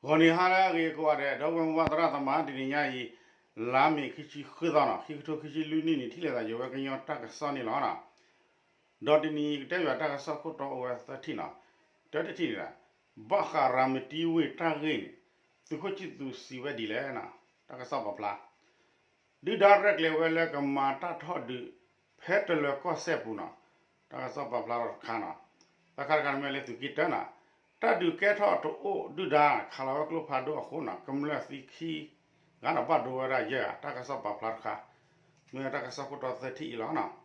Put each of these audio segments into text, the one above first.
ဂီၤနံၤဟါလၢအဂ့ၤကိးဂၤဒဲး ဒီပုၢ်ဝဲၢ်မိၢ်ပၢ်သရၣ်သမါ တနံၤညါအံၤ လါမ့ၤခံဆံဃုသီနီၤ ခံကထိခံဆံလွံၢ်နံၣ်န့ၣ် ထံၣ်လိာ်သးယဝဲကညီတၢ်ကစီၣ်န့ၣ်လီၤ. ဒီးတနံၤအံၤကတဲဘၣ်တၢ်ကစီၣ်ခိၣ်တီအိၣ်ဝဲသၢထံၣ်နီၤ, တၢတထံၣ်န့ၣ် ဘၣ်ဃးရၤမတံဝ့ၢ်တၢ်ဂ့ၢ်န့ၣ် သုးခိၣ်ဆံၣ်သူးစံးဝဲဒ်လဲၣ်နီၤ, တၢ်ကစီၣ်ပာ်ဖျါ ဒုၣ်ဒါရဲၣ်ကျဲၤဝဲလၢကမၤတၢ်ထီၣ်ဒုး ဖဲတလၢၤကီၢ်စဲၣ်ပူၤနီၤ, တၢ်ကစီၣ်ပာ်ဖျါထီၣ်တခါနီၤ, တၢ်ခါတခါန့ၣ်မ့ၢ်လၢသုးက့တၢနီၤ, တၢ်ဒုးကဲထီၣ်တအိၣ်ဒုၣ်ဒါ ခးလီၤဝဲကျိဖးဒိၣ်အဃိနီၤ ကမျၢၢ်သံခံဂၤနီၤ ဘၣ်ဒိဝဲဒၣ်ယဲၢ်ဂၤ တၢ်ကစီၣ်ပာ်ဖျါတခါ, မ့ၢ်တၢ်ကစီၣ်ခိၣ်တီသၢထံၣ်အံၤလီၤနီၤ.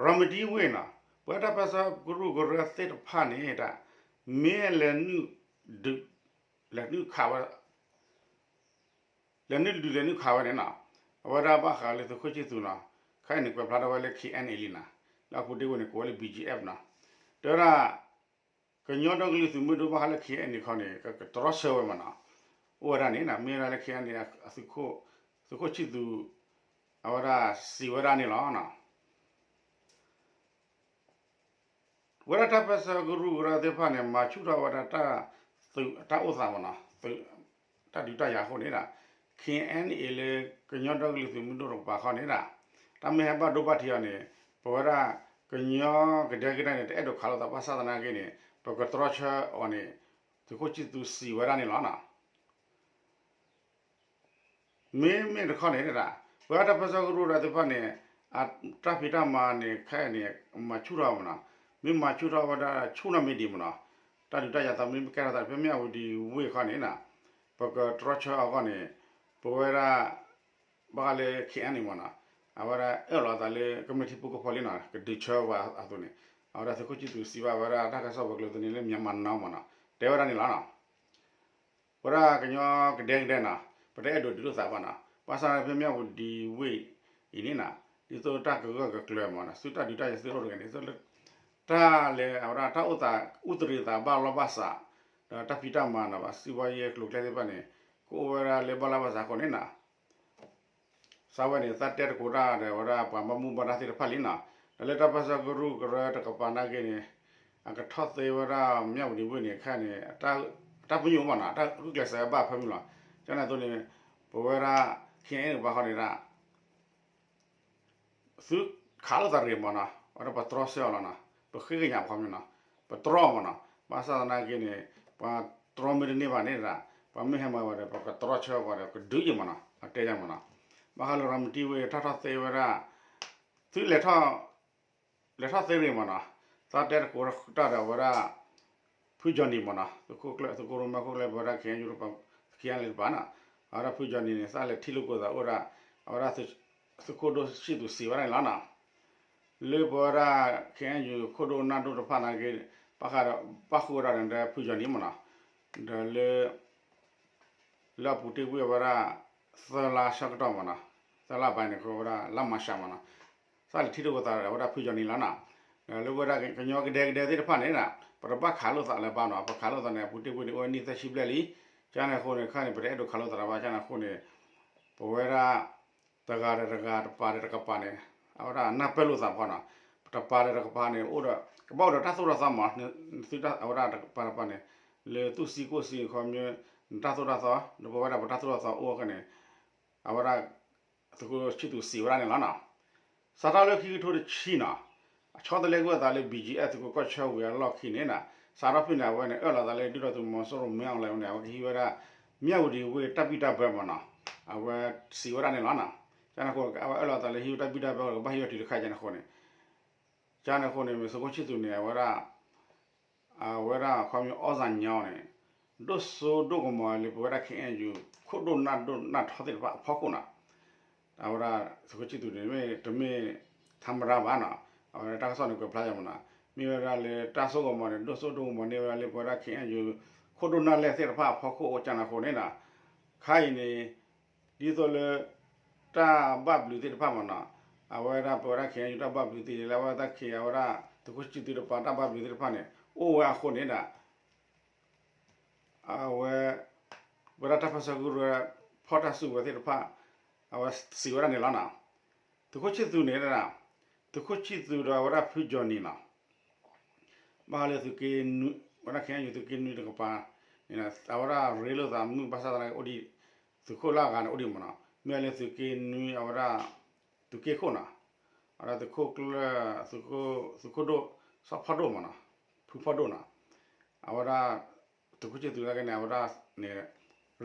ရၤမတံဝ့ၢ်နီၤ ပဝဲတၢ်ပၢဆှၢကရူၢ်ကရၢသ့ၣ်တဖၣ်န့ၣ် တၢ်မ့ၢ်လဲၤနုာ်ဒုး လဲၤနုာ်ခးဝဲ လဲၤနုာ်ဒုးလဲၤနုာ်ခးဝဲန့ၣ်နီၤ, အဝဲဒၣ်ဘၣ်ဃးလၢသုးခိၣ်ဆံၣ်သူးနီၤ, ခဲအံၤန့ၣ်ကွဲးဖျါထီၣ်ဝဲလၢ ခ့ၣ်အဲၣ်ၣ်အဲၣ်လံနီၤ, လၢအပူၤတ့ၢ်ဝဲန့ၣ် ကိးဝဲလၢ ဘီၣ်ကၠံအ့ၣ်နီၤ, တဲဝဲဒၣ် ကညီဒီကလုာ်သုးမုၢ်ဒိၣ်ဘၣ်ဃးလၢ ခ့ၣ်အဲၣ်အဲၣ်လံခီန့ၣ် ကကတြီဆၢဝဲမးနီၤ, အိၣ်ဝဲဒၣ်န့ၣ် မ့ၢ်ဝဲဒၣ်လၢ ခ့ၣ်အဲၣ်အဲၣ်လံ သုးခိၣ်ဆံၣ်သူး အဝဲဒၣ်စံးဝဲဒၣ်န့ၣ်လီၤ. ဝဲဒၣ်တၢ်ပၢဆှၢကရူၢ်ကရၢသ့ၣ်တဖၣ်န့ၣ် မၤဆူၣ်ထီၣ်ဝဲဒၣ်တၢ်အိၣ်သးမးနီၤ, တၢ်ဒုးတၢ်ယၤအဃိန့ၣ်ဒီး ခ့ၣ်အဲၣ်အဲၣ်လံ လၢကညီဒီကလုာ်သုးမုၢ်ဒိၣ်တကပၤခီန့ၣ်ဒီး တၢ်မ့ၢ်ဟဲဘၣ်ဒိဘၣ်ထံးအီၤန့ၣ် ပဝဲဒၣ်ကညီကဒဲကဒဲန့ၣ် တအဲၣ်ဒိးခးလိာ်သးဘၣ်ဆၣ်သနာ်က့န့ၣ် ပကတြီဆၢအီၤန့ၣ် သုးခိၣ်ဆံၣ်သူးစံးဝဲဒၣ်န့ၣ်လီၤ. မ့မ့ၢ်တခီန့ၣ် ပဝဲတၢ်ပၢဆှၢကရူၢ်ကရၢသ့ၣ်တဖၣ်န့ၣ် တၢ်ဖံးတၢ်မၤန့ၣ် ခဲအံၤန့ၣ် မၤဆူၣ်ထီၣ်မးနီၤ, မ့ၢ်မၤဆူၣ်ထီၣ်ဝဲဒၣ်ဆူၣ်နီၢ်မ့ၢ်ဒံးမးနီၤ, တၢ်ဒုးတၢ်ယၤသးမ့ၢ်ကဲထီၣ်သးဖဲမၠၣ်ဝတံၤဝ့ၢ်ခီန့ၣ် ပကတြီဆၢအီၤခီန့ၣ် ပဝဲဒၣ် ဘၣ်ဃးလၢ ခ့ၣ်အဲၣ်အဲၣ်လံမးနီၤ, အဝဲဒၣ်အၢၣ်လီၤအသးလၢကမျၢၢ်ထံဖိကီၢ်ဖိလံနီၤ ကဒုးဆၢဝဲအသိးန့ၣ် အဝဲဒၣ်သုးခိၣ်ဆံၣ်သူးစံးဘၣ်ဝဲဒၣ်တၢ်ကစီၣ်ဝဲၤကျိၤသန့ၣ်လၢ Myanmar Now မးနီၤ, တဲဝဲဒၣ်န့ၣ်လီၤနီၤ. ပဝဲဒၣ်ကညီကဒဲကဒဲနီၤ ပတအဲၣ်ဒိးဒုးလိာ်သးဘၣ်နီၤ, ဘၣ်ဆၣ်ဖဲမၠၣ်ဝတံၤဝ့ၢ်အံၤန့ၣ်နီၤ ဒ်သိးတၢ်ကဂၢၢ်ကကျၢၤမးနီၤ သုတၢ်ဒုးတၢ်ယၤသုတအိၣ်တဂ့ၤန့ၣ် တၢ်လၢအဝဲဒၣ်တၢ်အိၣ်သးအူတရံးသးဘၣ်လီၢ်ဘၣ်စး ဒီးတၢ်ဖံးတၢ်မၤနီၤ ဘၣ်စံးဘၣ်ယဲၢ်ကျိၤကျဲသ့ၣ်တဖၣ်န့ၣ် ကအိၣ်ဝဲဒၣ်လၢဘၣ်လီၢ်ဘၣ်စးအဃိန့ၣ်နီၤ စးဝဲန့ၣ် သးတဲသကိးတၢ်ဒီးဝဲဒၣ်ပှၤဘၣ်မူဘၣ်ဒါသ့ၣ်တဖၣ်လံနီၤ, ဒီးလၢတၢ်ပၢဆှၢကရူၢ်ကရၢတကပၤနာ်က့န့ၣ် အကထီၣ်သ့ဝဲဒၣ်မၠၣ်ဝတံၤဝ့ၢ်န့ၣ် ခဲအံၤန့ၣ် တၢ်ပညိၣ်မးနီၤ တၢ်ဂုာ်ကျဲးစၢးဘၣ်ဖၢမုၢ်လီၤ. ကန့ၣ်အသိးန့ၣ် ပဝဲဒၣ် ခ့ၣ်အဲၣ်အဲၣ်လံ တကပၤဃီန့ၣ်ဒၣ် သုခးလိာ်သးရ့ၣ်မးနီၤ အဝဲဒၣ်ပတြီဆၢအီၤလီၤနီၤ, ပဃ့ကညးပခီပညီနီၤ, ပတြီမးနီၤ, ဘၣ်ဆၣ်သနာ်က့န့ၣ် ပှၤတြီမ့ၢ်တန့ၢ်ဘၣ်န့ၣ်ဒၣ် ပှၤမ့ၢ်ဟဲမၤဝဲဒီး ပကတြီဆၢဝဲဒီး ကဒုးယံၤမးနီၤ အတဲယၤမးနီၤ, ဘၣ်ဃးလၢရၤမတံဝ့ၢ်တၢ်ထီၣ်သ့ဝဲဒၣ် သုလဲၤထီၣ် လဲၤထီၣ်သ့ရ့ၣ်မးနီၤ, သးတဲသကိးတၢ်ဒီးဝဲဒၣ် ဖုကၠီနံၤမးနီၤ, သုးခိၣ်ကျၢၢ် သုးခိၣ်ရိၣ်မဲခိၣ်ကျၢၢ် ပဝဲဒၣ် ခ့ၣ်အဲၣ်ယူၣ် ခ့ၣ်အဲၣ်လံတကပၤနီၤ, အဝဲဒၣ်ဖုကၠီနံၤန့ၣ် သးလဲၤထံၣ်လိာ်ကွဲၤသးအိၣ်ဒၣ် အဝဲဒၣ် သုးခိၣ်ဒိၣ်ဆံၣ်သူးစံးဝဲဒၣ်န့ၣ်လီၤနီၤ, လၢပဝဲဒၣ် ခ့ၣ်အဲၣ်ယူၣ် ခိၣ်ဒိၣ်နၢ်ဒိၣ်တဖၣ်နာ်က့ ဘၣ်ဃးဒီး ဘၣ်ဃုာ်ဝဲဒၣ်ဒီးဖုကၠီနံၤမးနီၤ, ဒီးလၢ လၢအပူၤတ့ၢ်ကွံာ်ဝဲဒၣ် သၢလါဆၢကတီၢ်မးနီၤ, သၢလါဘၣ်န့ၣ် ကဝဲဒၣ်လါမၤရှးမးနီၤ, သးလဲၤထံၣ်လိာ်ကွဲၤသးဒီးဝဲဒၣ်ဖုကၠီနံၤလီၤနီၤ, လၢဝဲဒၣ်ကညီကဒဲကဒဲသ့ၣ်တဖၣ်န့ၣ် ပတဘၣ်ခးလိာ်သးလၢၤဘၣ်နီၤ, ပခးလိာ်သးန့ၣ် အပူၤတ့ၢ်ကွံာ်န့ၣ် အိၣ်ဝဲနံၣ်သၢဆံဘျဲၣ်လံ, ကန့ၣ်အဃိန့ၣ် ခဲအံၤန့ၣ် ပတအဲၣ်ဒိးခးလိာ်သးလၢၤဘၣ် ကန့ၣ်အဃိန့ၣ် ပဝဲဒၣ် တဂၤဒီးတဂၤ တပၤဒီးတကပၤန့ၣ် အဝဲဒၣ်နၢ်ပၢၢ်လိာ်သးဖီနီၤ, တပၤဒီးတကပၤန့ၣ် အိၣ်ဒီး ကဘၣ်အိၣ်ဒီးတၢ်သိၣ်တၢ်သီမး, သုတၢ်အဝဲဒၣ်တပၤတပၤန့ၣ် လၢသူၣ်စံကိၣ်စံခီမ့ၢ် နတၢ်သိၣ်တၢ်သီ ဒီးပဝဲဒၣ်ပတၢ်သိၣ်တၢ်သီအိၣ်အဃိန့ၣ် အဝဲဒၣ် သုးခိၣ်ဆံၣ်သူးစံးဝဲဒၣ်န့ၣ်လီၤနီၤ. စးထီၣ်လၢခံကထိတဆံနီၤ အဆီတလဲကွံာ်အသးလၢ ဘီၣ်ကၠံအဲၣ် သုးခိၣ်ကီၢ်ဆၢဝံၤအလီၢ်ခံန့ၣ်နီၤ စးထီၣ်ဖဲန့ၣ် အဝဲန့ၣ် အၢၣ်လီၤသးလၢဒုၣ်ဒါသုးမီၤစိရိၤမ့ၢ်အီၣ်လဲၣ်န့ၣ် အဝဲကဟံးဝဲဒၣ် မၠၣ်ဝတံၤဝ့ၢ်တၢ်ဘံၣ်တၢ်ဘၢမးနီၤ အဝဲစံးဝဲဒၣ်န့ၣ်လီၤနီၤ. ကန့ၣ်အဃိ အဝဲအၢၣ်လီၤသးလၢဟံးဝဲတၢ်ဘံၣ်တၢ်ဘၢ ကဘၣ်ဟံးဝဲတုၤတခါကန့ၣ်အဃိန့ၣ် ကန့ၣ်အဃိန့ၣ် သုးခိၣ်ဆံၣ်သူးန့ၣ် အဝဲဒၣ် အဝဲဒၣ်ခီမ့ၢ်အီၣ်စၢ်ညါအီၤန့ၣ် ဒိၣ်စိဒိၣ်ကမီၤလၢပဝဲဒၣ် ခ့ၣ်အဲၣ်ယူၣ် ခိၣ်ဒိၣ်နၢ်ဒိၣ်နၢ်ထီသ့ၣ်တဖၣ်အဖီခိၣ်နီၤ. အဝဲဒၣ်သုးခိၣ်ဆံၣ်သူးန့ၣ် မ့ၢ်တမ့ၢ် ထါမတၤ ဘၣ်နီၤ အဝဲဒၣ်တၢ်ကစီၣ်န့ၣ် ကွဲးဖျါယၤမးနီၤ မ့ၢ်ဝဲဒၣ်လၢတၢ်စိကမီၤန့ၣ် ဒိၣ်စိဒိၣ်ကမီၤန့ၢ်ဝဲဒၣ်လၢပဝဲဒၣ် ခ့ၣ်အဲၣ်ယူၣ် ခိၣ်ဒိၣ်နၢ်လဲၢ်သ့ၣ်တဖၣ်အဖီခိၣ်အိၣ်ကန့ၣ်အဃိန့ၣ်နီၤ ခါအံၤန့ၣ် ဒ်သိးလၢ တၢ်ဘၣ်ဘျုးသ့ၣ်တဖၣ်မးနီၤ အဝဲဒၣ်ပဝဲဒၣ် ခ့ၣ်အဲၣ်ယူၣ် တၢ်ဘၣ်ဘျုးသ့ၣ်လၢအဝဲဒၣ်ခ့ၣ် အဝဲဒၣ်သုးခိၣ်ဆံၣ်သူးတပၤတၢ်ဘၣ်ဘျုးသ့ၣ်တဖၣ်န့ၣ် အိၣ်ဝဲအဃိန့ၣ်ဒီး အဝဲ ပဝဲဒၣ်တၢ်ပၢဆှၢကရူၢ် ဖီၣ်တၢ်စုကဝဲၤသ့ၣ်တဖၣ် အဝဲစံးဝဲဒၣ်န့ၣ်လီၤနီၤ. သုးခိၣ်ဆံၣ်သူးန့ၣ် သုးခိၣ်ဆံၣ်သူးဒီးအဝဲဒၣ်ဖုကၠီၤနံၤနီၤ ဘၣ်ဃးလၢသုးက့ ဝဲဒၣ် ခ့ၣ်အဲၣ်ယူၣ် သုးက့နွံတကပၤန့ၣ် အဝဲဒၣ်ရ့လိာ်သးမုၢ်ဘၣ်ဆၣ်သနာ်က့အိၣ်ဒံး သုးခိၣ်လၢအဂၤန့ၣ်အိၣ်ဒံးမ့ၢ်နီၤ, မ့ၢ်လၢသုးက့နွံအဝဲဒၣ် သုးက့ခိၣ်နီၤ, အဝဲဒၣ်သုးခိၣ်ကျၢၢ် သုးခိၣ်ဒိၣ် စီၤဖီဒိၣ်မ့ၢ်နီၤ, ဖုဖီဒိၣ်နီၤ, အဝဲဒၣ် သုးခိၣ်ဆံၣ်သူးသနာ်က့န့ၣ် အဝဲဒၣ်န့ၣ်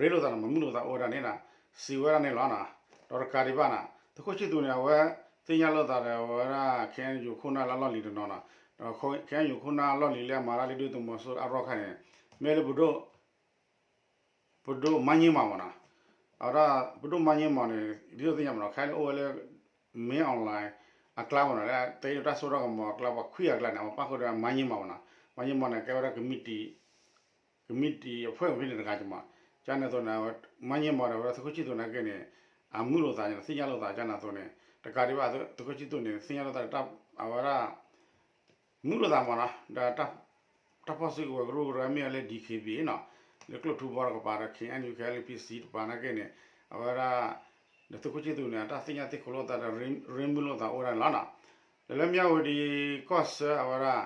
ရ့လိာ်သးန့ၣ် မၤမုာ်လိာ်သးအိၣ်ဝဲဒၣ်န့ၣ်နီၤ, စံးဝဲဒၣ်န့ၣ်လီၤနီၤ, ဒီးတကးဒံးဘၣ်နီၤ သုးခိၣ်ဆံၣ်သူးန့ၣ် အဝဲသ့ၣ်ညါလိာ်သးဒီးအဝဲဒၣ် ခ့ၣ်အဲၣ်ယူၣ်ခိၣ်နၢ်လၢအလီၢ်လံၤတနီၤနီၤ, ဒီး ခ့ၣ်အဲၣ်ယူၣ်ခိၣ်နၢ်အလီၢ်လံၤလၢအမၤတၢ်လၢ ဒုၣ်ဒါသုးမီၤစိရိၤအရီၣ်ခါန့ၣ် မ့ၢ်လၢ ပဒိၣ်မါည့မီၤမ့ၢ်နီၤ, အဝဲဒၣ် ပဒိၣ်မါည့မီၤန့ၣ် ဒ်သိးသ့ၣ်ညါမ့ၢ်နီၤ ခဲအံၤန့ၣ်အိၣ်ဝဲလၢ မင်းအောင်လှိုင် အကျါမ့ၢ်နီၤ, လၢတၢ်အဲၣ်ဒိးတၢ်စိတၢ်ကမီၤအကျါ ပှၤခွံဂၤအကျါန့ၣ် အဝဲပၣ်ဃုာ်ဒီးမါည့မီၤမ့ၢ်နီၤ, မါည့မီၤန့ၣ် ကဲဝဲဒၣ် ကမံးတံာ် ကမံးတံာ်အဖွဲ့ဝင်န့ၣ်တဂၤမ့ၢ်နီၤ, ကန့ၣ်အသိးန့ၣ် မါည့မီၤဒီး အဝဲဒၣ်သုးခိၣ်ဆံၣ်သူးသနာ်က့န့ၣ် အမုာ်လိာ်သးန့ၣ် သ့ၣ်ညါလိာ်သး ကန့ၣ်အသိးန့ၣ် တကးဒံးဘၣ် သုးခိၣ်ဆံၣ်သူးန့ၣ် သ့ၣ်ညါလိာ်သး အဝဲဒၣ် မုာ်လိာ်သးမ့ၢ်နီၤ ဒီး တၢ်ဖီၣ်စုကဝဲၤကရူၢ်ကရၢမ့ၢ်ဝဲလၢ DKBA နီၤ, လၢကျိၣ်ထူဘီတကပၤဒီး ခ့ၣ်အဲၣ်ယူၣ် ခဲလၢာ် ပံစံတပၤသနာ်က့န့ၣ် အဝဲဒၣ် ဒီးသုးခိၣ်ဆံၣ်သူးန့ၣ် အတၢ်သ့ၣ်ညါသ့ၣ်ခိးလိာ်သးဒီး ရ့မုာ်လိာ်သးအိၣ်ဝဲဒၣ်န့ၣ်လီၤနီၤ, ဒီးလၢမၠၣ်ဝတံၤကီၢ်ဆၢအဝဲဒၣ်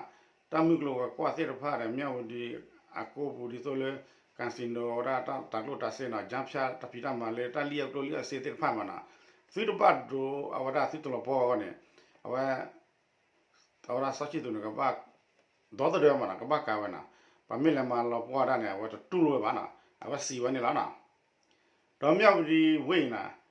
တၢ်မုၢ်ကျိၤဝဲၤကွာ်သ့ၣ်တဖၣ်ဒီး မၠၣ်ဝတံၤအကိပူၤဒ်သိးလၢ casino အဝဲဒၣ်တၢ်တၤကျိၣ်တၤစ့နီၤ ကၠါဖၠါတၢ်ဖံးတၢ်မၤလၢတၢ်လံၣ်အကျိၣ်လံၣ်အစ့သ့ၣ်တဖၣ်မ့ၢ်နီၤ, သုတဘၣ်ဒိအဝဲဒၣ်သုတလီၤပှီၢ်အဂီၢ်န့ၣ် အဝဲ အဝဲဒၣ်စီၤဆံၣ်သူးန့ၣ် ကဘၣ် ဒီသဒၢမ့ၢ်နီၤ ကဘၣ်ကၤဝဲနီၤ, ပှၤမ့ၢ်လဲၤမၤလီၤပှီၢ်ဒၣ်န့ၣ် အဝဲတတူၢ်လိာ်ဝဲဘၣ်နီၤ အဝဲစံးဝဲန့ၣ်လီၤနီၤ, ဒီးမၠၣ်ဝတံၤဝ့ၢ်အံၤနီၤ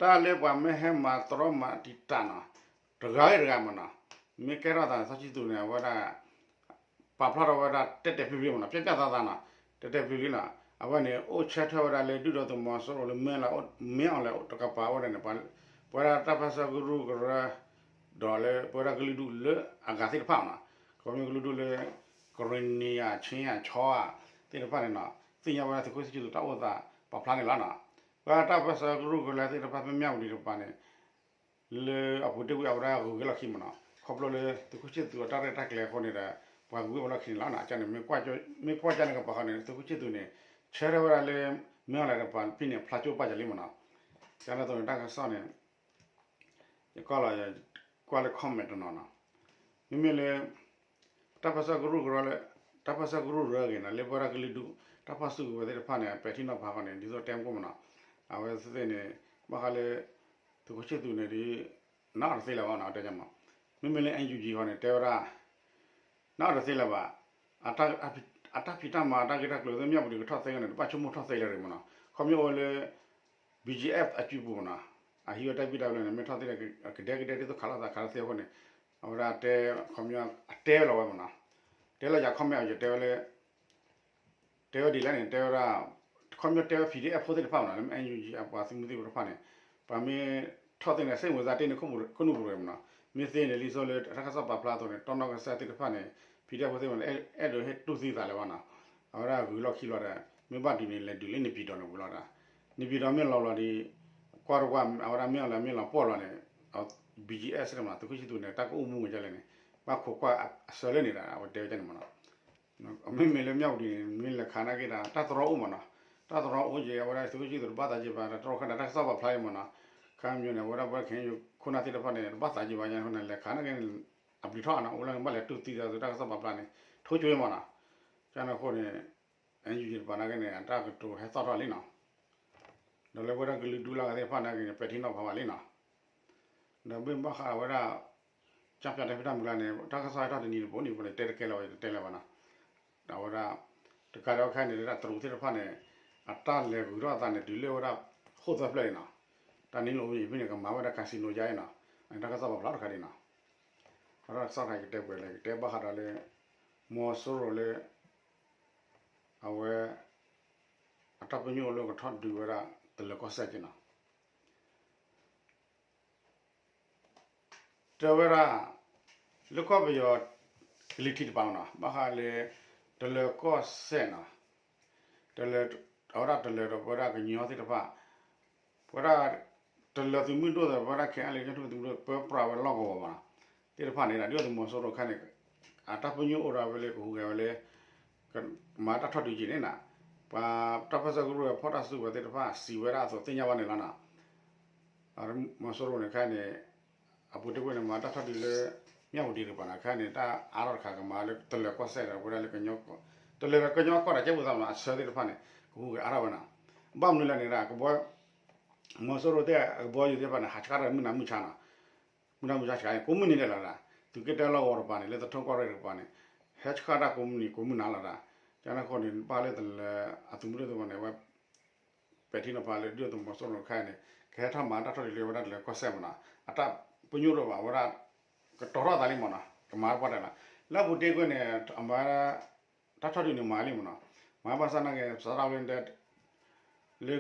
တၢ်လၢပှၤမ့ၢ်ဟဲမၤတရီမၤတံာ်တာ်နီၤ တဂၤဂ့ၤတဂၤမ့ၢ်နီၤ, မ့ၢ်ကဲထီၣ်သးန့ၣ် စီၤဆံၣ်သူးန့ၣ် အဝဲဒၣ် ပာ်ဖျါထီၣ်ဝဲဒၣ်တဲာ်တဲာ်ဖျုးဖျုးမ့ၢ်နီၤ ပျၢ်ပျၢ်သးသးနီၤ, တဲာ်တဲာ်ဖျုးဖျုးနီၤ, အဝဲန့ၣ် အိၣ်ဆၢထၢၣ်ဝဲဒၣ်လၢ ဒုၣ်ဒါသုးမီၤစိရိၤလၢ မင်းအောင်လှိုင် တကပၤဝဲဒၣ်န့ၣ် ပဝဲဒၣ်တၢ်ပၢဆှၢကရူၢ်ကရၢ ဒီးလၢပဝဲဒၣ်ကလုာ်ဒူၣ်လၢအဂၤသ့ၣ်တဖၣ်နီၤ, ခီဖျိကလုာ်ဒူၣ်လၢ ကရ့ၣ်နံၤဧါ ခ့ၣ်ဧါ ခၠ့ဧါ သ့ၣ်တဖၣ်န့ၣ်နီၤ သ့ၣ်ညါဝဲဒၣ်သုးခိၣ်ဆံၣ်သူးတၢ်အိၣ်သးပာ်ဖျါန့ၣ်လီၤနီၤ, ပဝဲဒၣ်တၢ်ပၢဆှၢကရူၢ်ကရၢသ့ၣ်တဖၣ် ဖဲမၠၣ်ဝတံၤတကပၤန့ၣ် လၢအပူၤတ့ၢ်ဝံၤအဝဲဒၣ်ဂုၤက့ၤလီၢ်ခံမ့ၢ်နီၤ, ခီဖျိလၢသုးခိၣ်ဆံၣ်သူးအတၢ်ရဲၣ်တၢ်ကျဲၤအဃိန့ၣ်ဒီး ပှၤဂုၤက့ၤဝဲလီၢ်ခံန့ၣ်လီၤနီၤ, ကန့ၣ် မ့ၢ်ကွၢ်ကၠၢန့ၣ်ကပၤဃီန့ၣ် သုးခိၣ်ဆံၣ်သူးန့ၣ် ဆၢထၢၣ်ဝဲဒၣ်လၢ မင်းအောင်လှိုင် တကပၤဖဲန့ၣ် ဖျါကၠိပာ်စၢၤလံမ့ၢ်နီၤ, ကန့ၣ်အသိးန့ၣ် တၢ်ကစီၣ်န့ၣ် ယကီၢ်လီၤ ကွၢ်လၢ comment တနီၤနီၤ, မ့မ့ၢ်လၢ တၢ်ပၢဆှၢကရူၢ်ကရၢလၢ တၢ်ပၢဆှၢကရူၢ်ကရၢဂ့ၤနီၤ လၢပဝဲဒၣ်ကလုာ်ဒူၣ် တၢ်ဖီၣ်စုကဝဲၤသ့ၣ်တဖၣ်န့ၣ် ပဲာ်ထံနီၤဖးဃီန့ၣ် ဒ်သိးတဲမ့ၢ်နီၤ, အဝဲသ့ၣ်န့ၣ် ဘၣ်ဃးလၢ သုးခိၣ်ဆံၣ်သူးန့ၣ်ဒီး နအီၣ်တသ့လၢၤဘၣ်နီၤ တဲမ့ၢ်, မ့မ့ၢ်လၢ NUG ဃီန့ၣ် တဲဝဲဒၣ် နအီၣ်တသ့လၢၤဘၣ်, အတၢ်ဖံးတၢ်မၤ အတၢ်ဂ့ၢ်တၢ်ကျိၤ သုမၠၣ်ဝတံၤကထီၣ်သ့ဂ့ၤန့ၣ် တဘၣ်ဆိကမိၣ်ထီၣ်သ့လၢၤတဂ့ၤမ့ၢ်နီၤ, ခီဖျိအိၣ်ဝဲလၢ BGF အစုပူၤမ့ၢ်နီၤ, အဟံးဝဲတၢ်ဘံၣ်တၢ်ဘျၢန့ၣ် မ့ၢ်ထီၣ်သ့ဒီး ကဒဲကဒဲဒ်သိးခးလိာ်သးခးလိာ်သ့အဃိန့ၣ်, အဝဲဒၣ်တဲ ခီဖျိအတဲလီၤဝဲမ့ၢ်နီၤ, တဲလီၤယၤ comment အယတဲဝဲလၢ တဲဝဲဒ်လဲၣ်န့ၣ် တဲဝဲဒၣ် ခီဖျိတဲဝဲ PDF ဖိသ့ၣ်တဖၣ်မ့ၢ်နီၤ လၢ NUG အပှၤသုးမုၢ်သံၣ်ဘိတဖၣ်န့ၣ် ပှၤမ့ၢ်ထီၣ်သ့န့ၣ် စ့ၣ်မုာ်သးတ့ၢ်န့ၣ်ခိၣ်နူာ်ပူၤတဂ့ၤမ့ၢ်နီၤ, မ့ၢ်သ့န့ၣ် လံာ်စီလၢတၢ်ကစီၣ်ပာ်ဖျါအသိးန့ၣ် တီနီၢ်ကစၢ်သ့ၣ်တဖၣ်န့ၣ် PDF ဖိသ့ၣ်တဖၣ်န့ၣ် အဲၣ်ဒိးဟ့ၣ်တူၢ်သံသးလၢၤဘၣ်နီၤ, အဝဲဒၣ်ဂုၤလီၢ်ခံလီၤဒီး မ့ၢ်ဘၣ်ဒုးန့ၣ် လဲၤဒုးလၢနပံၤတီၤန့ၣ်ဝံၤလီၤဒီး နပံၤတီၤမ့ၢ်လီၤလီၤဒီး ကွၢ်တကွၢ် အဝဲဒၣ်မ့ၢ်အီၤလၢမ့ၢ်လီၤပှီၢ်လီၤန့ၣ် BGF စ့ၢ်မ့ၢ်နီၤ သုးခိၣ်ဆံၣ်သူးန့ၣ် တၢ်ကအိၣ်မူဝဲဒ်လဲၣ်န့ၣ် ဘၣ်ခိးကွၢ်အဆၢလၢန့ၣ်ဒီး အဝဲတဲဝဲဒ်န့ၣ်မ့ၢ်နီၤ, မ့မ့ၢ်လၢမၠၣ်ဝတံၤန့ၣ် မ့ၢ်လဲၤခးနာ်က့ဒီး တၢ်တြီအိၣ်မ့ၢ်နီၤ, တၢ်တြီအိၣ်က့ၤ အဝဲဒၣ်သုးခိၣ်ဆံၣ်သူးတဘၣ်သးက့ၤဘၣ် တၢ်တြီခါန့ၣ် တၢ်ကစီၣ်ပာ်ဖျါအံၤမ့ၢ်နီၤ, ခါမ့ၢ်န့ၣ် အဝဲဒၣ်ပဝဲ ခ့ၣ်အဲၣ်ယူၣ် ခိၣ်နၢ်သ့ၣ်တဖၣ်န့ၣ် တဘၣ်သးက့ၤဘၣ်ညါအဃိန့ၣ် လဲၤခးနာ်က့န့ၣ် အဘျုးထီၣ်နီၤ အိၣ်လၢဘၣ်လဲၤတူၢ်သံသးသုးတၢ်ကစီၣ်ပာ်ဖျါန့ၣ် ထိၣ်ကွံာ်မ့ၢ်နီၤ, ကန့ၣ်အဃိန့ၣ် NUG တပၤနာ်က့န့ၣ် အတၢ်ကတိၤဟဲသီၣ်ထီၣ်လံနီၤ, ဒီးလၢပဝဲဒၣ်ကလုာ်ဒူၣ်လၢအဂၤသ့ၣ်တဖၣ်နာ်က့န့ၣ် ပဲာ်ထံနီၤဖးဘၣ်လံနီၤ, ဒီးမ့ၢ်ဘၣ်ဃးဝဲဒၣ် ကၠၢ်ပၠၣ်တၢ်ဖံးတၢ်မၤကျါန့ၣ် တၢ်ကစီၣ်ဟဲထီၣ်တနံၤတပူၤန့ၣ် ပှၤန့ၣ်တဲတကဲလၢၤဘၣ် ယတတဲလၢၤဘၣ်နီၤ, ဒီးအဝဲဒၣ် တကးဒံးခဲအံၤန့ၣ် လၢတရူးသ့ၣ်တဖၣ်န့ၣ် အတၢ်လဲၤဂုၤထီၣ်အသးန့ၣ် တုၤလၢဝဲဒၣ် ဃိၣ်သၢဖျၢၣ်အံၤနီၤ, တၢ်နံၤလီၤဝဲအံၤဖဲန့ၣ် ကမၤဝဲဒၣ် casino ယါအံၤနီၤ, အန့ၣ်တၢ်ကစီၣ်ပာ်ဖျါတခါဒံးနီၤ, ဒီးတၢ်ကစီၣ်တခါကတဲပှဲၤလၢ ကတဲဘၣ်ဃးဒီးလၢ မီၤစိရိၤလၢ အဝဲ အတၢ်ပညိၣ်လၢကထီၣ်ဒုးဝဲဒၣ် တလၢၤကီၢ်စဲၣ်က့နီၤ, တဲဝဲဒၣ် လၢကီၢ်ပယီၤ ကလံၤထံးတပၤနီၤ ဘၣ်ဃးလၢ တလၢၤကီၢ်စဲၣ်နီၤ, တလၢၤ အဝဲဒၣ်တလၢၤဒီးပဝဲဒၣ်ကညီသ့ၣ်တဖၣ် ပဝဲဒၣ် တလၢၤသုးမုၢ်ဒိၣ်ဒီး ပဝဲဒၣ် ခဲအံၤလၢ ကညီသုးမုၢ်ဒိၣ် ပၢပြးဝဲလီၢ်ကဝီၤမးနီၤ, သ့ၣ်တဖၣ်န့ၣ် ဒ်သိးသုးမီၤစိရိၤခါန့ၣ် အတၢ်ပညိၣ်အိၣ်ဒီးဝဲလၢကဟူးဂဲၤဝဲလၢ ကမၤတၢ်ထီၣ်ဒုးက့ၤန့ၣ်နီၤ, ပှၤတၢ်ပၢဆှၢကရူၢ်ဝဲဖီၣ်တၢ်စုကဝဲၤသ့ၣ်တဖၣ် စံးဝဲဒၣ်အသိးသ့ၣ်ညါဘၣ်န့ၣ်လီၤနီၤ, မီၤစိရိၤန့ၣ်ခါန့ၣ် အပူၤတ့ၢ်ဝဲန့ၣ် မၤတၢ်ထီၣ်ဒုးလၢ မ့ၢ်ပူၤတ့ၢ်တကပၤန့ၣ် ခဲအံၤန့ၣ် တၢ်အါထီၣ်တခါကမၤလၢတလၢၤကီၢ်စဲၣ်ဒီး ဝဲဒၣ်လၢ တလၢၤကီၢ်စဲၣ်ကီၢ်ဒၣ်ကဲပူၤသးမနီၤ အဆၢသ့ၣ်တဖၣ်န့ၣ် ကဟူးဂဲၤအါထီၣ်ဝဲနီၤ. ဘၣ်မနုၤလဲၣ်န့ၣ်ဒၣ် ကဘီ မီၤစိရိၤသ့ၣ်အကဘီယူၤသ့ၣ်တဖၣ်န့ၣ် ဟးဆှၣ်တၢ်မုၢ်နၤမုၢ်ဆါနီၤ, မုၢ်နၤမုၢ်ဆါဆှၣ် ကိးမုၢ်နံၤဒဲးလီၤဒၣ်, သုးက့တၢလီၢ်ကဝီၤတကပၤန့ၣ် လၢသထူၣ်ကီၢ်ရ့ၣ်တကပၤန့ၣ် ဟဲဆှၣ်တၢ်ကိးမုၢ်နံၤကိးမုၢ်နၤလီၤဒၣ်. ကန့ၣ်အဃိန့ၣ် ဘၣ်လၢတလၢၤအသုးမုၢ်ဒိၣ်သ့ၣ်တဖၣ်န့ၣ် ဝဲ ပဲာ်ထံနီၤဖးလၢဒုၣ်ဒါသုးမီၤစိရိၤတခါအံၤန့ၣ် ကဟဲထီၣ်မၤတၢ်ထီၣ်ဒုးလၢဝဲဒၣ်တလၢၤကီၢ်စဲၣ်မနီၤ, အတၢ်ပညိၣ်တအိၣ်ဘၣ် အဝဲဒၣ် ကတီၤထီၣ်သးလံမနီၤ ကမၤတပှၢ်တၢၢ်လီၤ. လၢအပူၤတ့ၢ်ကွံာ်န့ၣ် အမၤ တၢ်ထီၣ်ဒုးန့ၣ်မၤလံမနီၤ, မၤဘၣ်ဆၣ်နာ်က့ စးထီၣ်ဝဲ လၢ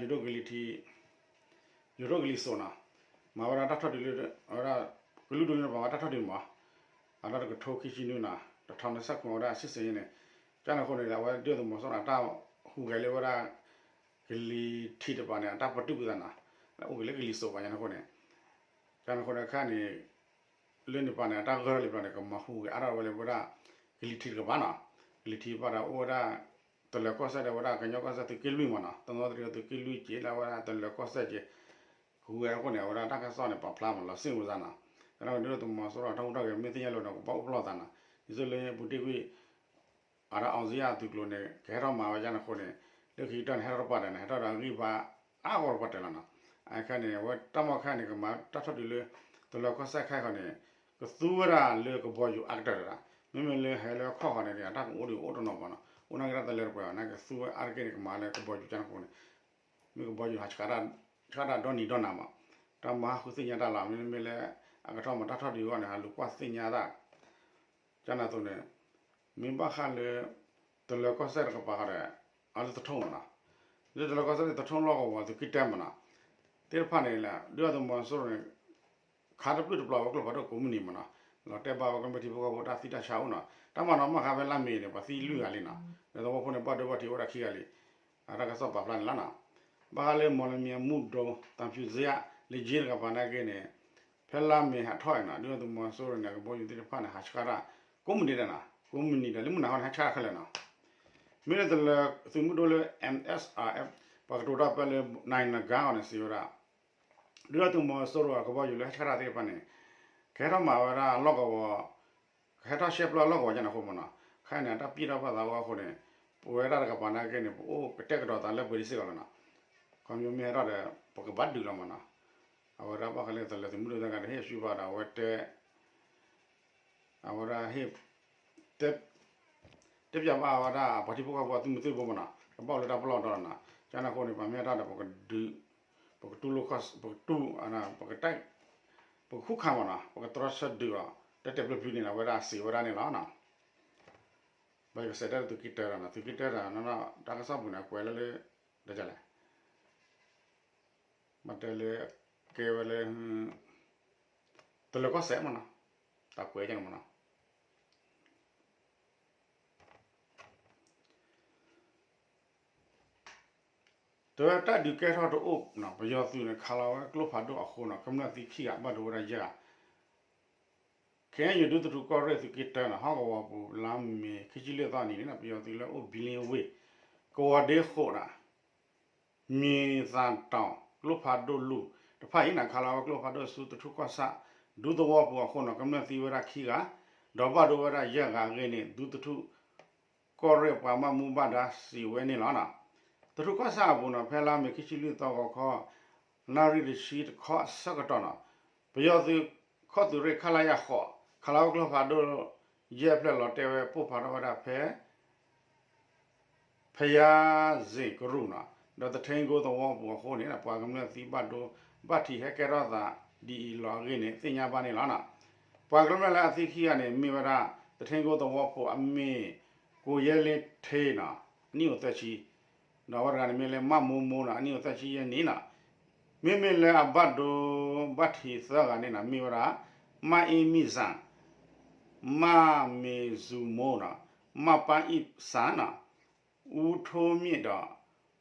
ယူၤဒိၣ်ကလံၤထံး ယူၤဒိၣ်ကလံၤစိးနီၤ, မၤဝဲဒၣ်တၢ်ထီၣ်ဒုးလၢ အဝဲဒၣ် ကလုာ်ဒူၣ်န့ၣ်ပာ်ဝဲတၢ်ထီၣ်ဒုးမး, အတၢ်တကထိခံဆံနွံနီၤ တထီၣ်န့ၣ်ဆဲးခွဲးဝဲဒၣ် စစ်ဆင်ရေးန့ၣ်, ကန့ၣ်အဃိန့ၣ် အဝဲဒုၣ်ဒါသုးမီၤစိရိၤန့ၣ် အတၢ်ဟူးဂဲၤလၢဝဲဒၣ် ကလံၤထံးတကပၤန့ၣ် အတၢ်ပတုာ်ကွံာ်သးနီၤ, အိၣ်က့ၤလၢကလံၤစိးပှၤညါန့ၣ်အဃိန့ၣ်, ကန့ၣ်အဃိန့ၣ်ခဲအံၤန့ၣ် လၢန့ၣ်ပၤန့ၣ် အတၢ်ဂၢၢ်လံဘျီန့ၣ် ကမၤဟူးဂဲၤအါထီၣ်ဝဲလၢဝဲဒၣ် ကလံၤထံးတကပၤနီၤ, ကလံၤထံးတကပၤဒီးအိၣ်ဝဲဒၣ် တလၢၤကီၢ်စဲၣ်ဒီးဝဲဒၣ်ကညီကီၢ်စဲၣ်သုးက့လွံၢ်မနီၤ, တနီသရံးသုးက့လွံၢ်က့ၤလၢဝဲဒၣ်တလၢၤကီၢ်စဲၣ်က့ၤ, ကဟူးဂဲၤအဃိန့ၣ် အဝဲဒၣ်တၢ်ကစီၣ်န့ၣ် ပာ်ဖျါမးလီၤစ့ၢ်ဝဲသးနီၤ, ကန့ၣ်ဒုၣ်ဒါသုးမီၤစိရိၤတၢ်ဟူးထီၣ်ဂဲၤမ့ၢ်သ့ၣ်ညါလိာ်န့ၣ် ကဘၣ်အိၣ်ဖျီၣ်သးနီၤ, ဒ်သိးလၢပူၤတ့ၢ်ကွံာ် အဝဲဒၣ်အောင်ဇေယျအသုးကျိၤန့ၣ် ကဟဲထီၣ်မၤဝဲဒၣ်န့ၣ်အဃိန့ၣ်, လၢခံကတၢၢ်န့ၣ် ဟဲထီၣ်တပှၢ်တၢၢ်န့ၣ် ဟဲထီၣ်ဒီးအဂံၢ်ဘါအါဂီၢ်တပှၢ်တၢၢ်လီၤနီၤ, အခဲန့ၣ် အဝဲတၢ်မီၢ်ခဲန့ၣ် ကမၤတၢ်ထီၣ်ဒုးလၢ တလၢၤကီၢ်စဲၣ်ခဲအံၤန့ၣ် ကသူဝဲဒၣ်လၢကဘီယူၤအါကတၢၢ်လီၤ, မ့မ့ၢ်လၢဟဲလၢခီၣ်ဃီန့ၣ် အတၢ်ကအိၣ်ဒံးအိၣ်တနီၤမနီၤ, အိၣ်နာ်က့တၢ်တလၢၤတပှဲၤဘၣ် နာ်က့သူဝဲအါတက့ၢ်န့ၣ် ကမၤလၢကဘီယူၤကန့ၣ်အဃိန့ၣ်, မ့ၢ်ကဘီယူၤဟးဆှၣ်တၢ်ဒီနံၤဒီနၤမး, တၢ်မၤဟးဃုသ့ၣ်ညါတၢ်လီၤ, မ့မ့ၢ်လၢ အကထီၣ်မၤတၢ်ထီၣ်ဒုးအဂီၢ်န့ၣ် ဟးလူၤကွၢ်သ့ၣ်ညါတၢ် ကန့ၣ်အသိးန့ၣ်, မ့ၢ်ဘၣ်ဃးလၢ တလၢၤကီၢ်စဲၣ်တကပၤဃီဒီး အလၢသထူၣ်မနီၤ, လၢတလၢၤကီၢ်စဲၣ်သထူၣ်လီၢ်ကဝီၤသုးက့တၢမနီၤ, သ့ၣ်တဖၣ်န့ၣ် ဒုၣ်ဒါသုးမီၤစိရိၤန့ၣ် ခးတပျုာ်တပျီၤဝဲကျိဖးဒိၣ်ကိးမုၢ်နံၤမနီၤ, လီၤတဲာ်ဘၣ်ဝဲကမျၢၢ်ထံဖိကီၢ်ဖိတၢ်သံတၢ်ဆါအိၣ်နီၤ, တၢ်မၤနီၣ်မၤဃါဖဲလါမ့ၤန့ၣ် ပှၤသံလွံၢ်ဂၤလံနီၤ, ဒီးသဝီဖိန့ၣ် ဘၣ်ဒိဘၣ်ထံးအိၣ်ဝဲဒၣ်ခံဂၤလံ, အတၢ်ကစီၣ်ပာ်ဖျါန့ၣ်လီၤနီၤ, ဘၣ်ဃးလၢမီၢ်လမံၤအမူဒိ သံဖြူဇရပ် လၢယ့ၢ်တကပၤနာ်က့န့ၣ် ဖဲလါမ့ၤဟးထီၣ်အံၤနီၤ ဒုၣ်ဒါသုးမီၤစိရိၤန့ၣ် ကဘီယူၤသ့ၣ်တဖၣ်န့ၣ် ဟးဆှၣ်တၢ် ကိးမုၢ်နံၤဒဲးနီၤ ကိးမုၢ်နံၤဒီး လၢမုၢ်နၤဃီန့ၣ် ဟဲဆှၣ်တၢ်ခဲလၢာ်နီၤ, မ့ၢ်လၢတလၢၤသုးမုၢ်ဒိၣ်လၢ M S R F ပှၤကတိၤတၢ်ဖဲလၢ နၢၤနဂါအီၤန့ၣ် စံးဝဲဒၣ် ဒုၣ်ဒါသုးမီၤစိရိၤအကဘီယူၤလၢဟဲဆှၣ်တၢ်သ့ၣ်တဖၣ်န့ၣ် ကဟဲထီၣ်မၤဝဲဒၣ်လီၢ်ကဝီၤ ကဟဲထီၣ်ရှဲပျီလီၢ်ကဝီၤညါန့ၣ်အဃိမနီၤ, ခဲအံၤန့ၣ် တၢ်ပျံၤတၢ်ဖုးသးအိၣ်အဃိန့ၣ် ပဝဲဒၣ်တကပၤနာ်က့န့ၣ် ပအိၣ်ကတဲာ်ကတီၤသးလၢပှဲၤဒံးစ့ၢ်ကီးလီၤနီၤ, ခီဖျိမ့ၢ်ဟဲထီၣ်ဒီး ပကဘၣ်ဒုးလီၤမနီၤ, အဝဲဒၣ်ဘၣ်ဃးလၢတလၢၤသုးမုၢ်ဒိၣ်သ့ၣ်တဖၣ်ဒီး ဟ့ၣ်ဆူၣ်ဘၣ်ဒီး အဝဲတဲ အဝဲဒၣ်ဟ့ၣ် တဲ တဲပၠးဘၣ်ဝဲဒၣ် ပှၤထံဖိကီၢ်ဖိအသုးမုၢ်သံၣ်ဘိမနီၤ, ကဘၣ်အိၣ်လၢတၢ်ပလီၢ်ဒီးနီၤ, ကန့ၣ်အဃိန့ၣ် ပမ့ၢ်ဟဲထီၣ်ဒီး ပကဒုး ပကတူၢ်လိာ်ခီၣ် ပကတူၢ် ပကတဲ ပကဃူခးမနီၤ, ပကတြီဆၢဒုးအီၤ တဲတဲာ်ဖျုးဖျုးန့ၣ်လီၤ အဝဲဒၣ်စံးဝဲဒၣ်န့ၣ်လီၤနီၤ, ဘၣ်ယကစးတဲသုးက့တၢဒီးနီၤ, သုးက့တၢဒီးနီၤ တၢ်ကစီၣ်ပူၤန့ၣ် အကွဲးလၢလၢ တလဲၣ် ဘၣ်တဲလၢ ကဲဝဲလၢ တလၢၤကီၢ်စဲၣ်မနီၤ, တၢ်ကွဲးကန့ၣ်မနီၤ, တဲဝဲတၢ်ဒုးကဲထီၣ်တအိၣ်နီၤ, ပယီၤသုးန့ၣ် ခးလီၤဝဲကျိဖးဒိၣ်အဃိနီၤ ကမျၢၢ်သံခံဂၤ ဘၣ်ဒိဝဲဒၣ်ယဲၢ်ဂၤ ခဲအံၤဒုးသထူၣ်ကီၢ်ရ့ၣ်သုးက့တၢနီၤ ဟီၣ်ကဝီၤပူၤ လါမ့ၤ ခံဆံလွံၢ်သီနံၤန့ၣ် ပယီၤသုးလၢအိၣ်ဘံလ့ဝ့ၢ် ကဝီၤဒ့ဃိးနီၤ မ့ၤသၣ်တီၤ ကျိဖးဒိၣ်လူၢ်တဖၣ်အံၤန့ၣ် ခးလီၤဝဲကျိဖးဒိၣ်ဆူသထူၣ်ကီၢ်ဆၣ် ဒူသဝီပူၤအဃိနီၤ ကမျၢၢ်သံဝဲဒၣ်ခံဂၤ ဒီးဘၣ်ဒိဝဲဒၣ်ယဲၢ်ဂၤအဂ့ၢ်န့ၣ် ဒူသထူၣ်ကီၢ်ရ့ၣ်ပှၤဘၣ်မူဘၣ်ဒါစံးဝဲန့ၣ်လီၤ. သထူၣ်ကီၢ်ဆၣ်အပူၤနီၤ ဖဲလါမ့ၤ ခံဆံလွံၢ်သီဂီၤခီ နၣ်ရံၣ်တဆံတခီအဆၢကတီၢ်နီၤ ပယီၤသုးခီၣ်သုးရ့ၣ် ခလရ ဃိး ခးလီၤဝဲကျိဖးဒိၣ် ယဲၢ်ဖျၢၣ်လီၤတဲာ်ဝဲပိၢ်ဖးထီၣ်ဝဲဒၣ်ဖဲ ဖယါစ့ၣ်ကရူၢ်နီၤ ဒီးသထ့ကိသဝီပူၤအဃိန့ၣ် ပှၤကမျၢၢ်သံဘၣ်ဒိဘၣ်ထံးဟဲကဲထီၣ်သးဒ်အံၤလီၤအဂ့ၢ်န့ၣ် သ့ၣ်ညါဘၣ်န့ၣ်လီၤ. ပှၤကမျၢၢ်လၢအသံခံဂၤန့ၣ် မ့ၢ်ဝဲဒၣ် သထ့ကိသဝီပူၤအမ့ၢ် ကိယဲလ့ထ့နီၤ အနံၣ်အိၣ်သၢဆံ ဒီးအဝဲတဂၤန့ၣ်မ့ၢ်လၢမၢ်မိၢ်မိၢ်နီၤ အနံၣ်အိၣ်သၢဆံယဲၢ်နံၣ်နီၤ မ့မ့ၢ်လၢအဘၣ်ဒိဘၣ်ထံးသၢဂၤန့ၣ်နီၤ မ့ၢ်ဝဲဒၣ် မၢ်အ့မံၣ်စၣ် မၢ်မ့ၤစူၤမိၢ်နီၤ မၢ်ပၢ်အံၣ်စၣ်နီၤ အူထိမ့ၣ်ဒီး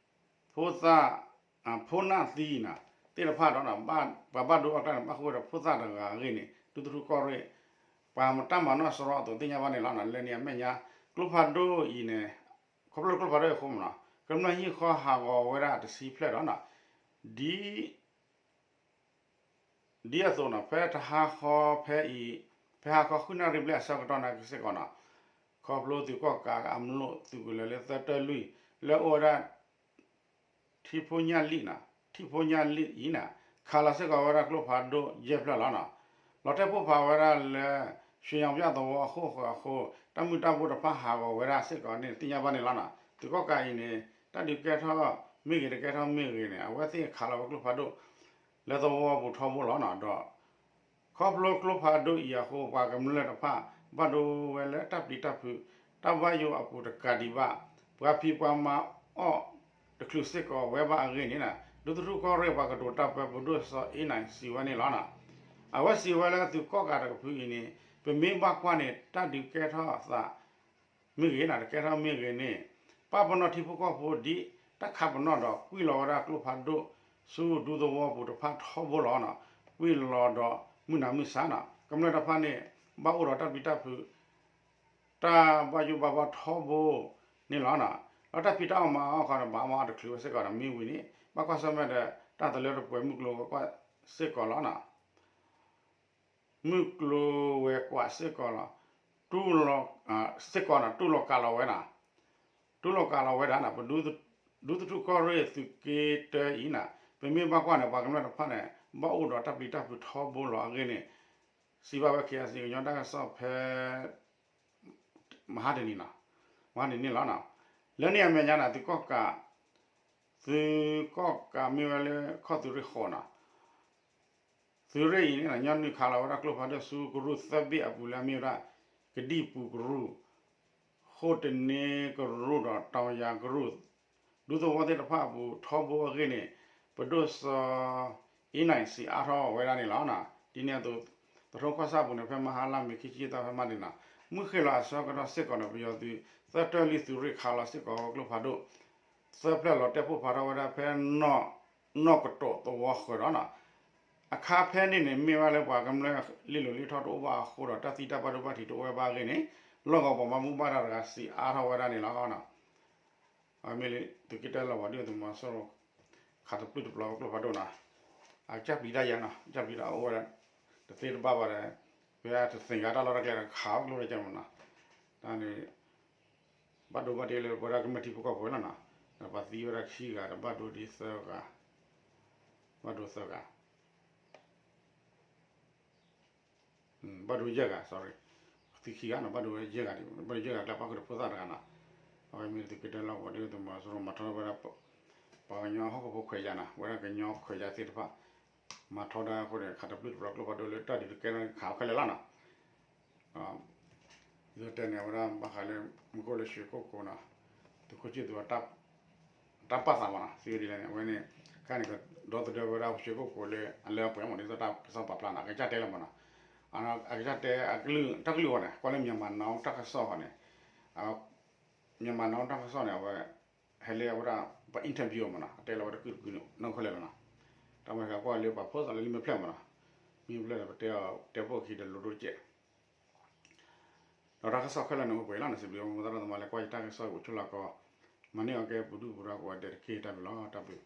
ဖိသၣ် ဖိနၢ်သံနီၤ သ့ၣ်တဖၣ်ဒီး ပှၤဘၣ်ဒိအကျါန့ၣ် ဘၣ်ဃုာ်ဝဲဒီးဖိသၣ်တဂၤအဂ့ၢ်န့ၣ် ဒူသထူၣ်ကီၢ်ရ့ၣ် ပှၤတၢ်မၤနီၣ်စရီအသိးသ့ၣ်ညါဘၣ်န့ၣ်လီၤ. လၢန့ၣ်အမဲာ်ညါ ကျိဖးဒိၣ်အံၤန့ၣ် ခီဖျိလၢကျိဖးဒိၣ်အံၤအဃိမနီၤ ကမျၢၢ်ဟံၣ်ဃီဟးဂီၤဝဲဒၣ်တဆံဖျၢၣ်ဒီးနီၤ ဒ် ဒ်အသိးနီၤ ဖဲတဟါဃီဖဲအံၤ ဖဲဟါခီဃုနၣ်ရံၣ်ဘျဲၣ်အဆၢကတီၢ်န့ၣ်စ့ၢ်ကီးနီၤ, ခီဖျိသုးကီၣ်ကးအမျိာ်သုးကလၢၤလၢသၢတၢၢ်လွံၢ် လၢအအိၣ်ဝဲဒၣ် ထံဖိညၣ်လံၣ်နီၤ, ထံဖိညၣ်လံၣ်အံၤန့ၣ် ခးလီၤစ့ၢ်ကီးဝဲဒၣ်ကျိဖးဒိၣ်ယဲၢ်ဖျၢၣ်လီၤနီၤ. လီၤတဲာ်ပိၢ်ဖးဝဲဒၣ်လၢ ရွှေရောင်ပြသဝီအဃိၣ်ဃၢၤအဃိ တၢ်မုၢ်တၢ်ဘိၣ်တဖၣ်ဟးဂီၤဝဲဒၣ်စ့ၢ်ကီးန့ၣ် သ့ၣ်ညါဘၣ်န့ၣ်လီၤနီၤ. သုးကီၣ်ကးအံၤန့ၣ် တၢ်ဒုးကဲထီၣ်မ့ၢ်ဂ့ၤတကဲထီၣ်မ့ၢ်ဂ့ၤန့ၣ် အဝဲသ့ၣ်ခးလီၤဝဲကျိဖးဒိၣ် လၢသဝီပူၤထီဘိလီၤနီၤ. ဒီး ခီဖျိကျိဖးဒိၣ်အံၤအဃိ ပှၤကမျၢၢ်တဖၣ် ဘၣ်ဒိဝဲလၢတၢ်ပျံၤတၢ်ဖုး တၢ်ဘၣ်ယိၣ်အပူၤတကးဒံးဘၣ် ပှၤဖံးပှၤမၤအီၣ်တချုးစ့ၢ်ကီးဝဲဘၣ်အဂ့ၢ်န့ၣ် ဒူသထူၣ်ကီၢ်ရ့ၣ်ပှၤကတိၤတၢ်ပၢ ပဒိၣ်စီၤအ့နၢ်စံးဝဲန့ၣ်လီၤ. အဝဲစံးဝဲလၢသုးကီၣ်ကးတကဖုအံၤန့ၣ် ပမ့ၢ်ဘၣ်ကွၢ်န့ၣ် တၢ်ဒုးကဲထီၣ်အသး မ့ၢ်ဂ့ၤနီၤ တကဲထီၣ်မ့ၢ်ဂ့ၤန့ၣ် ပာ်ပနီၣ်ထံဖိကီၢ်ဖိဒ်တၢ်ခးပနီၣ်ဒီး ကွံာ်လီၤဝဲဒၣ်ကျိဖးဒိၣ်ဆူဒူသဝီပူၤတဖၣ်ထီဘိလီၤနီၤ. ကွံာ်လီၤဒီးမုၢ်နၤမုၢ်ဆါနီၤ ကမျၢၢ်တဖၣ်န့ၣ် ဘၣ်အိၣ်ဒီးတၢ်ပျံၤတၢ်ဖုး တၢ်ဘၣ်ယိၣ်ဘၣ်ဘီထီဘိန့ၣ်လီၤ. လၢတၢ်ဖံးတၢ်အီၣ်မၤအီၣ်ခီဒီး ဘၣ်မၤအီၣ်တချုးဝဲစ့ၢ်ကီးဒီး မ့ၢ်ဝံၤန့ၣ် ဘၣ်ကွၢ်ဆၢၣ်မဲာ်ဒီး တၢ်တလၢတပှဲၤမုၢ်ကျိၤဝဲၤကွာ်စ့ၢ်ကီးလီၤနီၤ. မုၢ်ကျိၤဝဲၤကွာ်စ့ၢ်ကီးလီၤ. စ့ၢ်ကီးနီၤ တူၢ်လိာ်ကးလီၤဝဲနီၤ. တူၢ်လိာ်ကးလီၤဝဲဒၣ်နီၤ ပ ဒူသထူၣ်ကီၢ်ရ့ၣ်သုးက့တၢအံၤနီၤ ပမ့ၢ်ဘၣ်ကွၢ်န့ၣ် ပှၤကမျၢၢ်တဖၣ်န့ၣ် ဘၣ်အိၣ်ဒီးတၢ်ပျံၤတၢ်ဖုးထီဘိလီၤအဂ့ၢ်န့ၣ် စံးဘၣ်ဝဲ ခ့အစံး ကညီတၢ်ကစီၣ်ဖဲ မဟါတနံၤနီၤ, မဟါတနံၤန့ၣ်လီၤ. လၢန့ၣ်အမဲာ်ညါန့ၣ် သုးကီၣ်ကး, သုးကီၣ်ကးမ့ၢ်ဝဲလၢခီၣ်သုးရ့ၣ်ဃိးနီၤ, သုးရ့ၣ်အံၤန့ၣ် ညီနုၢ်ခးလီၤဝဲဒၣ်ကျိဖးဒိၣ်ဆူကရူၢ်သၢဘ့ၣ်အပူၤလၢအမ့ၢ်ဝဲဒၣ် ကဒံၣ်ပူၤကရူၢ်, ဃိၣ်တန့ကရူၢ်ဒီးတီၤယၤကရူၢ် ဒူသဝီသ့ၣ်တဖၣ်အပူၤထီဘိအဂ့ၢ်န့ၣ် ပဒိၣ်စီၤအ့နၢ်စံးအါထီၣ်ဝဲဒၣ်န့ၣ်လီၤ. ဒ်န့ၣ်အသိး သထူၣ်ကီၢ်ဆၣ်အပူၤန့ၣ် ဖဲမဟါလါမ့ၤခံဆံသၢဖဲမဟါန့ၣ်နီၤ, မုၢ်ဃ့ၢ်လီၤအဆၢကတီၢ်စ့ၢ်ကီးန့ၣ် ပယီၤသုး သၢတၢၢ်လွံၢ်သုးရ့ၣ်ခးလီၤစ့ၢ်ကီးဝဲကျိဖးဒိၣ် သၢဖျၢၣ်လီၤတဲာ်ပိၢ်ဖးထီၣ်ဝဲဒၣ်ဖဲ နီၢ်ကတိးသဝီဃၢၤဒီးနီၤ, အခါဖဲန့ၣ်န့ၣ် မ့ၢ်ဝဲလၢပှၤကမျၢၢ်လ့လိာ်လ့ထီၣ်တအိၣ်ဘၣ်အဃိဒီး တၢ်သံတၢ်ဘၣ်ဒိဘၣ်ထံးတအိၣ်ဝဲဘၣ်အဂ့ၢ်န့ၣ် လီၢ်ကဝီၤပှၤဘၣ်မူဘၣ်ဒါတဂၤစံးအါထီၣ်ဝဲဒၣ်န့ၣ်လီၤ. အမ့ၢ်လၢသုးက့တၢလီၢ်ဝဲဒၣ်သုးမီၤစိရိၤ ခးတပျုၢ်တပျီၤကျိဖးဒိၣ်နီၤ, အကစၢ်ပျံၤတၢ်ယါနီၤ, ကစၢ်ပျံၤတၢ်အိၣ်ဝဲဒၣ် တသ့တဘၣ်ဘၣ်ဒီး ဝဲတသ့ၣ်ညါတၢ်လီၢ်တၢ်ကျဲဒီးခးအီၣ်ကျိဝဲဒၣ်မနီၤ, တၢ်န့ၣ် ဘၣ်ဒိဘၣ်ထံးလၢပဝဲဒၣ်ကမျၢၢ်ထံဖိကီၢ်ဖိလီၤနီၤ, ဒီးပှၤသံဝဲဒၣ်ခံဂၤဒီးဘၣ်ဒိဒ်သၢဂၤ, ဘၣ်ဒိသၢဂၤ ဘၣ်ဒိယဲၢ်ဂၤ sorry, သံခံဂၤနီၤ, ဘၣ်ဒိဝဲယဲၢ်ဂၤ, ဘၣ်ဒိယဲၢ်ဂၤကျါ ပၣ်ဃုာ်ဒီးဖိသၣ်တဂၤနီၤ, အဝဲမ့ၢ်သုးက့တၢလီၢ်ဝဲဒၣ်သုးမီၤစိရိၤမၤထီၣ်ဝဲဒၣ် ပှၤကညီဟီၣ်ခိၣ်ဖိခွဲးယာ်နီၤ, ဝဲဒၣ်ကညီခွဲးယာ်သ့ၣ်တဖၣ် မၤထီဒါအဃိန့ၣ် ခးတပျုၢ်တပျီၤကျိဖးဒိၣ်လၢတၢ်ဒုးတကဲထီၣ်ခးအီၤခဲလၢာ်လီၤနီၤ. ဒ်သိးတဲန့ၣ် အဝဲဒၣ်ဘၣ်ဃးလၢ မူခိၣ်လၢရွှေကုက္ကိုနီၤ, သုးခိၣ်ဆံၣ်သူးအတၢ်ပာ်သးမနီၤ, သံဝဲဒ်လဲၣ်န့ၣ် အဝဲန့ၣ် ခဲန့ၣ်ကဒီသဒၢဝဲဒၣ်ရွှေကုက္ကိုလၢအလၢအပှဲၤမနီၤ, ဒ်သိးတၢ်ကစီၣ်ပာ်ဖျါနီၤ, အကစၢ်တဲလၢမနီၤ, အကစၢ်တဲအကလုၢ် တၢ်ကလုၢ်အဂီၢ်န့ၣ် ကွၢ်လၢ Myanmar Now တၢ်ကစီၣ်အဂီၢ်န့ၣ် Myanmar Now တၢ်ကစီၣ်န့ၣ် အဝဲ ဟဲလၢအဝဲဒၣ် ပှၤ interview မနီၤ, အတဲလီၤဝဲတကုာ်တကုာ်န့ၣ် နီၢ်ခဲလၢာ်လီၤနီၤ, တၢ်မၤဃးကွၢ်လၢပှၤဖိသၣ်လၢလံာ်မဲာ်ဖျၢၣ်မနီၤ, မ့ၢ်ဖျၢၣ်ဒီးပတဲအီၤ တဲပိာ်အခံဒီးလိၤဒိၣ်စဲး ဒီးတၢ်ကစီၣ်ခဲလၢာ်န့ၣ်အိၣ်ပှဲၤလီၤန့ၣ် စံးဘျုးမိၢ်သရၣ်သမါလၢကွၢ်ယတၢ်ကစီၣ်အိၣ်ဆိးလီၤကီး, မၤန့ၢ်အီၤကဲပူၤဒုၣ်ပူၤဒါကိးဂၤဒဲးတက့ၢ် တၢ်ဘျုးလီၤ တၢ်ဘျုး